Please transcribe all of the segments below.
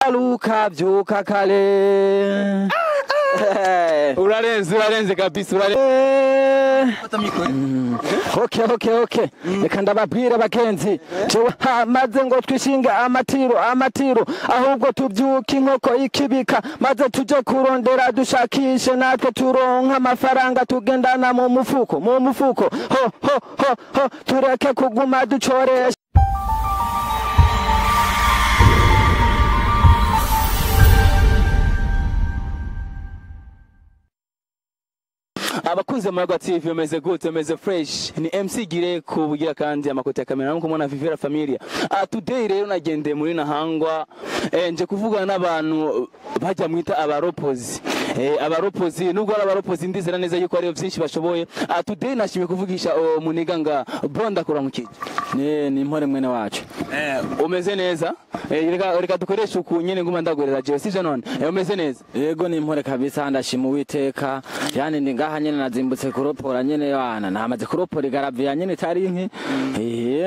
Gwaruka vyuka kare. Urarenze, urarenze kabisa, urarenze. Okay. Reka ndababwira bagenzi, jewe maze ngo twishinge amatiro amatiro, ahubwo tubyuke inkoko ikibika, maze tuje kurondera dushakishe natwe turonka amafaranga tugendana mu mufuko mu mufuko, ho ho ho ho, tureke kuguma ducoresha. Abakunzi Amayaga TV, meze gute? Meze fresh? Ni MC Gire kubugira kandi amakoti ya kamera nkuko mubona Vivera Familia. Today rero nagendeye muri Ntahangwa, nje kuvugana n'abantu bajya mwita abaropozi. Abaropozi nubwo ari abaropozi, ndizera neza yuko ari byinshi bashoboye. Today nashimye kuvugisha muniga nga bonda kuramukije. Ni impore mwene wacu. Umeze neza? Reka dukoreshe uku nyene nguma ndagorera jewe, sivyo none? Umeze neza? Yego, ni impore kabisa, ndashima Uwiteka. Yani ndi ngaha nyene nazimbutse kuropora nyene wana, namaze kuropora igaraviya nyene itari nke.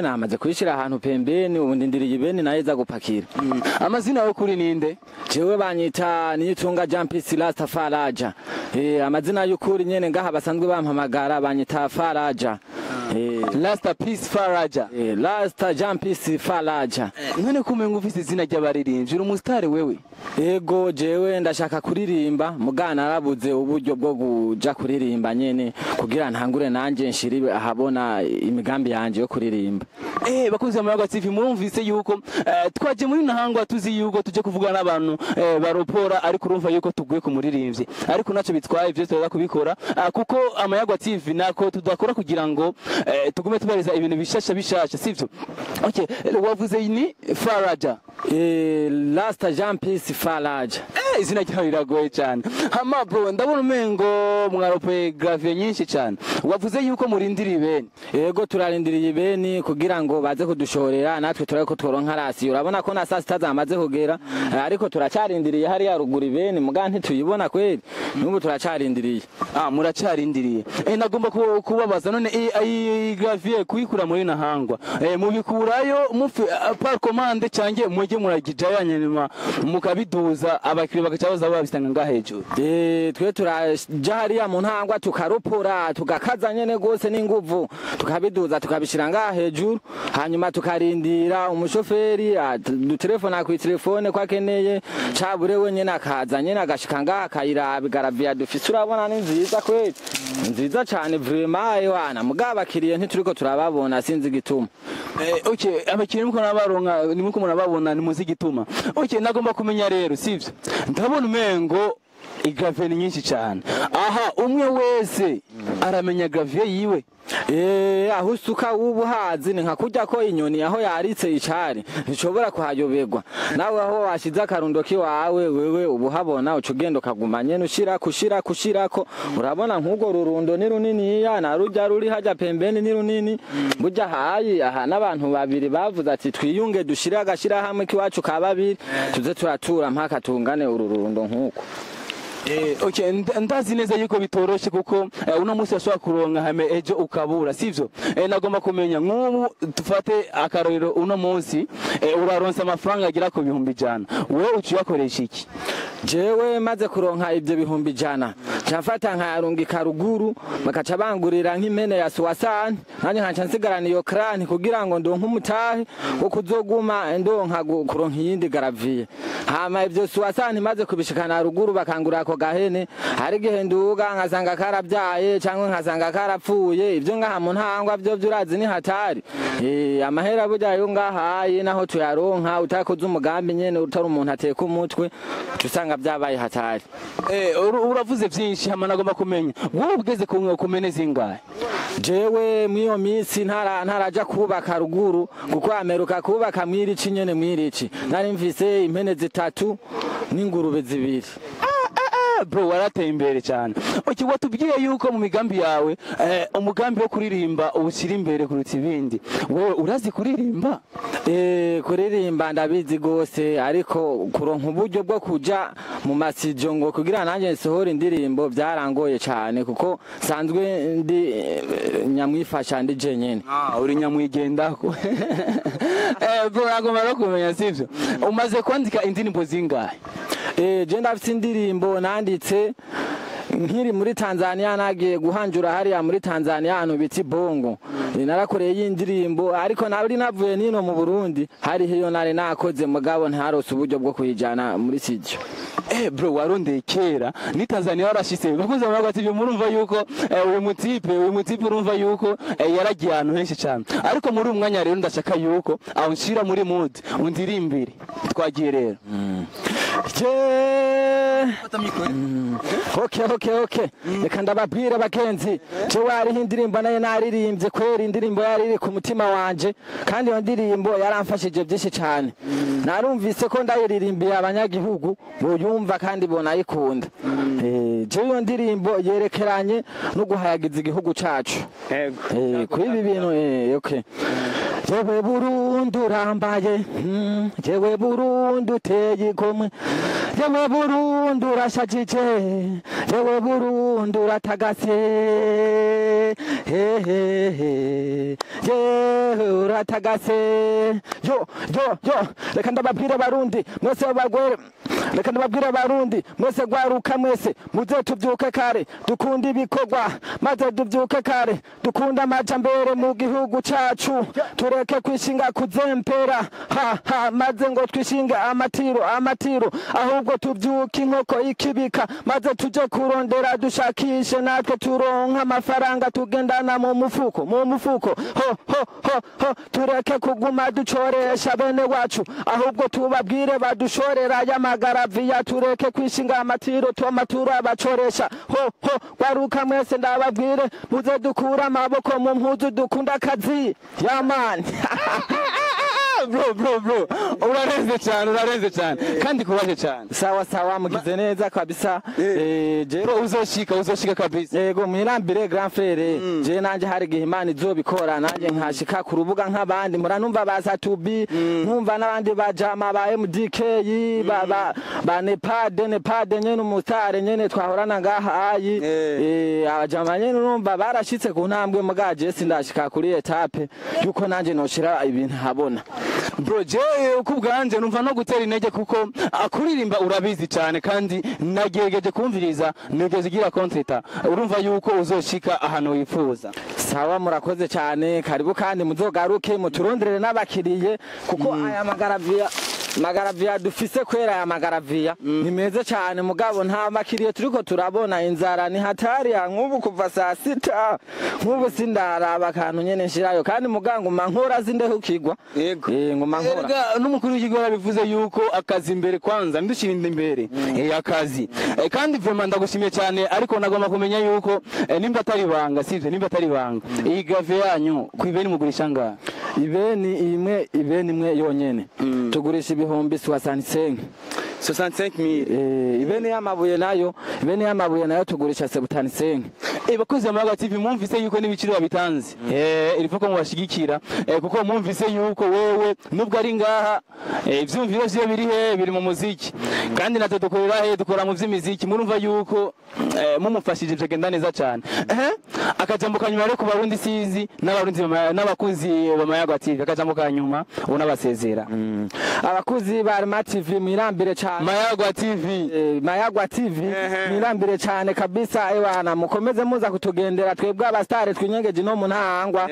Namaze kuyishira ahantu pembeni, ubu ndindiriye ibeni nayo iza gupakira. Amazina yawe kuri ninde? Jewe banyita Niyitunga Jean Peace Rasta Faraja. Amazina y'ukuri nyene ngaha basanzwe bampamagara banyita Faraja. Rasta Peace Faraja. Rasta Jean Peace Faraja. None kumenga ufise izina ry'abaririmbyi, uri umusitari wewe? Ego, jewe ndashaka kuririmba, mugana narabuze uburyo bwo kuja kuririmba nyene kugira ntangure nanje nshiribe ahabona imigambi yanje yo kuririmba. Bakunzi Amayaga TV, murumvise yuko twaje muri Ntahangwa tuzi yuko tuje kuvugana n'abantu baropora, ariko urumva yuko tuguye ku muririmbyi, ariko naco bitwaye, ivyo turaza kubikora, kuko Amayaga TV nako tudakora kugira ngo tugume tubareza ibintu bishasha bishasha, sivyo? Okay, wavuze ni Faraja. Rasta Jean Peace Faraja. Izina ryawe riragoye cyane. Hama bro, ndabona umengo mwaropoye gravier nyinshi cyane. Wavuze yuko murindiriye ibeni. Yego, turarindiriye ibeni kugira ngo baze kudushorera natwe turabe ko tworonka rasi. Urabona ko na saa sita zamaze kugera, ariko turacarindiriye hariya ruguru ibeni, muga ntituyibona kweli. N'ubu turacarindiriye. Muracarindiriye. Nagomba kubabaza none iyi gravier kuyikura muri Ntahangwa, mubikurayo mufi par commande cange mujye muragijaya nyuma mukabiduza abakiriya bagaca baza babisanga ngaha hejuru? Twe turaja hariya mu Ntahangwa tukaropora tugakaza nyene gose n'inguvu, tukabiduza tukabishira ngaha hejuru, hanyuma tukarindira umushoferi dutelefona ku telefone ko akeneye cabure, wenyene akaza nyene agashika ngaha akayiraba igaraviya dufise. Urabona ni nziza kweli, nziza cane vraiment ewana, mugabo abakiriya ntituriko turababona, sinzi igituma. Okay, abakiriya muko nabaronka, nimuko murababona, nimuzi igituma. Okay, nagomba kumenya rero, sivyo? Ndabona umengo igravier ni nyinshi cyane aha, umwe wese aramenya gravier yiwe. Aho usuka ubuhazi ni nka kurya ko inyoni aho yaritse icari ntishobora kuhayoberwa. Nawe aho washize akarundo kiwawe wewe ubuhabona, uca ugenda ukaguma nyene ushirako ushirako ushirako. Urabona nk'urwo rurundo ni runiniya, na rurya ruri hajya pembeni ni runini. Burya hayi aha n'abantu babiri bavuze ati twiyunge dushire agashirahamwe k'iwacu ka babiri, tuze turatura mpaka tungane uru rurundo nk'uko. Okay, ndazi neza yuko bitoroshe kuko uno munsi washobora kuronka hame ejo ukabura, sivyo? Nagomba kumenya nk'ubu dufate akarorero, uno munsi uraronsa amafaranga agera ku 100,000, wowe uciye uyakoresha iki? Jewe maze kuronka ibyo 100,000, nca mfata nkayarungika ruguru bakaca bangurira nk'impene ya suwasani, nanjye nkaca nsigarana iyo krani kugira ngo ndonke umutahe wo kuzoguma ndonka kuronka iyindi garaviye. Hama ibyo suwasani maze kubishikana ruguru bakangurira ako gahene, hari igihe nduga nkasanga karabyaye cyangwa nkasanga karapfuye. Ibyo ngaha mu Ntahangwa byo urazi ni hatari. Amahera burya yo ngahaye naho tuyaronka utakoze umugambi nyene, utari umuntu ateka umutwe, usanga byabaye hatari. Uravuze byinshi, hama nagomba kumenya wowe ugeze ku mene zingahe? Jewe mw'iyo minsi ntaraja kubaka ruguru, kuko ameruka kubaka mwirici nyene, mwirici nari mfise impene zitatu n'ingurube zibiri. Bro, warateye imbere cyane. Okay, watubwiye yuko mu migambi yawe umugambi wo kuririmba uwushyira imbere kuruta ibindi. Wewe urazi kuririmba? Kuririmba ndabizi gose, ariko kuronka uburyo bwo kuja mu masijo ngo kugira nanjye nsohore indirimbo byarangoye cyane, kuko sanzwe ndi nyamwifasha ndi jenyene. Uri nyamwigendako. Bro, nagomba no kumenya, sivyo? Umaze kwandika indirimbo zingahe? Je ndafise indirimbo nanditse nkiri muri Tanzania, nagiye guhanjura hariya muri Tanzania ahantu bita Bongo. Narakoreye iyi ndirimbo, ariko nari navuye nino mu Burundi hariho iyo nari nakoze, mugabo ntarose uburyo bwo kuyijana muri studio. Bro, warondeye kera ni Tanzania warashitse. Bakunze bavuga ati murumva yuko uyu mutipe urumva yuko yaragiye ahantu henshi cyane. Ariko muri uyu mwanya rero ndashaka yuko aho nshira muri mood undirimbire. Twagiye rero. Yeah. Okay, reka ndababwira bagenzi, jewe hariho indirimbo nayo naririmbye kwera, indirimbo yari iri ku mutima wanje, kandi iyo ndirimbo yaramfashije byinshi cyane. Narumvise ko ndayiririmbiye abanyagihugu boyumva kandi bonayikunda. Jewe iyo ndirimbo yerekeranye no guhayagiza igihugu cacu. Kuri ibi bintu okay. Jewe Burundi urambaye, jewe Burundi uteye igomwe, jewe Burundi urashajije, jewe Burundi uratagase, hehehe, jewe uratagase. Yo yo yo, reka ndababwire Abarundi mwese bagwere, reka ndababwire Abarundi mwese gwaruka mwese, muze tuvyuke kare dukunda ibikorwa, maze tuvyuke kare dukunda amajambere mu gihugu cacu, tureke kwishinga kuzempera ha ha, maze ngo twishinge amatiro amatiro, ahubwo tuvyuke inkoko ikibika, maze tuje kurondera dushakishe natwe turonka amafaranga tugendana mu mufuko mu mufuko, ho ho ho ho. Tureke kuguma ducoresha bene wacu, ahubwo tubabwire badushorera y'amagaraviya, tureke kwishinga amatiro tomaturo abacoresha, ho ho. Gwaruka mwese ndababwire, muze dukura amaboko mu mpuzu dukunda akazi yamani. Bro, bro, bro, urarenze cyane, urarenze cyane kandi kubaje cyane. Sawa sawa, mugize neza kabisa. Je Bro, uzoshika, uzoshika kabisa. Yego, mwirambire grand frère. Je nanje hari igihe Imana izobikora nanjye nkashika ku rubuga nk'abandi, muranumva ba Satubi, nkumva n'abandi ba Jama ba MDK ba Nepade Nepade nyene, umutare nyene twahorana ngaha ayi. Abajama nyene urumva barashitse ku ntambwe, mugaje sindashika kuri étape yuko nanje noshira ibintu habona. Bro, jewe uko ubwanje numva no gutera intege, kuko kuririmba urabizi cyane, kandi nagerageje kumviriza nigeze igira kontreta, urumva yuko uzoshika ahantu wifuza. Sawa, murakoze cyane, karibu kandi muzogaruke muturonderere n'abakiriye, kuko aya magaraviya magaraviya dufise kwera, aya magaraviya ni meza cyane, mugabo nta bakiriye turiko turabona, inzara ni hatari ya nk'ubu kuva saa 6 nk'ubu sindaraba akantu nyene nshirayo, kandi muganga nguma nkora sindehukirwa. Nguma nkora. Erega n'umukuru w'ikigo yarabivuze yuko akazi imbere kwanza, ndushyira imbere akazi. Kandi vraiment ndagushimiye cyane, ariko nagomba kumenya yuko nimba atari ibanga, sivyo, nimba atari ibanga, iyi gravier yanyu kwibeni mugurisha ngaha? Ibeni imwe, ibeni imwe yonyene tugurisha 65,000. 65000. Ibeni y'amabuye nayo, ibeni y'amabuye nayo tugurisha 75. Bakozi ba Mayaga TV, mwumvise yuko n'ibiciro babitanze. Il faut ko mubashigikira, kuko mwumvise yuko wewe nubwo ari ngaha, ivyumviro vyiwe biri he? Biri mu muziki, kandi natwe dukorera he? Dukora mu vy'imiziki. Murumva yuko mumufashije vyagenda neza cyane. Akajambo kanyuma rero ku Barundi sizi n'Abarundi n'abakunzi ba Mayaga TV, akajambo kanyuma unabasezera. Abakuzi ba Arma TV, mwirambire cyane. Mayagwa TV. Mayagwa TV, mwirambire cyane kabisa. Ewana, mukomeze muza kutugendera twebwe abastare twinyegeje no mu Ntahangwa.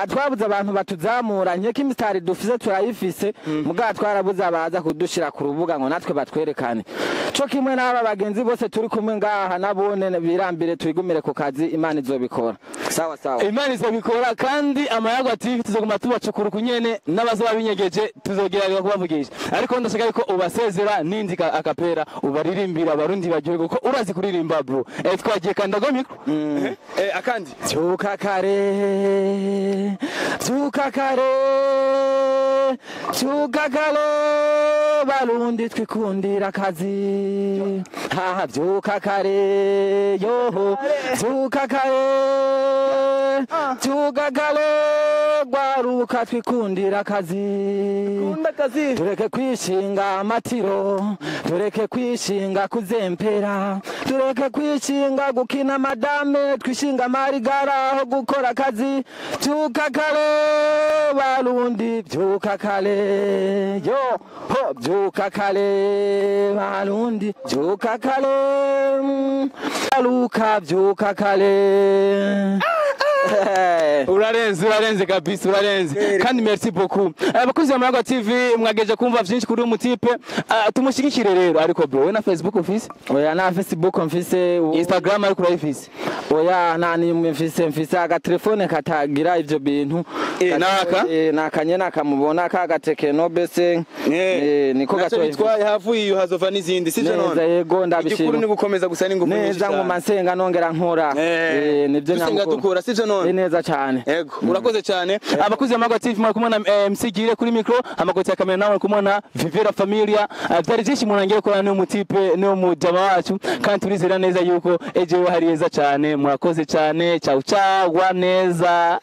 Twabuze abantu batuzamura, nkeka imisitari dufise turayifise, mugabo twarabuze abaza kudushira ku rubuga ngo natwe batwerekane, co kimwe n'aba bagenzi bose turi kumwe ngaha, nabone birambire, twigumire ku kazi, Imana izobikora. Sawa sawa. Imana izobikora kandi Amayagwa TV tuzoguma tubacukura kunyene n'abazoba binyegeje tuzogerageza kubavugisha, ariko ndashaka yuko ubasezera n'indi akapera ubaririmbira abarundi baryoherwe kuko urazi kuririmba bro. Twagiye kandi ndago micro. Akandi Vyuka kare, vyuka kare, vyuka kare, barundi twikundira akazi. Haha, vyuka kare, yoho, vyuka kare, vyuka kare, gwaruka twikundira akazi. Akazi. Tureke kwishinga amatiro, tureke kwishinga kuzempera, tureke kwishinga gukina madame, twishinga amarigara aho gukora akazi. Vyuka kare barundi, vyuka kare, yo ho, vyuka kare barundi, vyuka kare, aruka vyuka kare. Urarenze, urarenze kabisa, urarenze kandi merci beaucoup. Abakunzi ba Mayagwa TV, mwageje kumva vyinshi kuri uyu mutipe. Tumushyigikire rero. Ariko bro, we na Facebook ufise? Oya, na Facebook mfise Instagram ariko urayifise? Oya, nta nimwe mfise. Mfise agatelefone katagira ivyo bintu. Naka? Nakanye nakamubona kagateke bese niko Naco gatoyi. bitwaye, hafu iyo hazova n'izindi, sivyo? Neza. None Yego, igikuru ndabishima. ni gukomeza gusa n'ingufu nyinshi Neza, cyane. nguma nsenga nongera nkora. Nivyo Dusenga nyamukuru. dukora, sivyo none? Neza cyane. Yego, urakoze cyane. Abakuzi ba Mayagwa TV, mwari kumwe na MC Gire kuri micro, amakoti ya kamera, nawe kumwe na Vivera Familia. Byari byinshi umuntu angiye gukora n'uyu mutipe, n'uyu mujama wacu, kandi turizera neza yuko ejo hari heza cyane. Murakoze cyane. Ciao ciao, neza.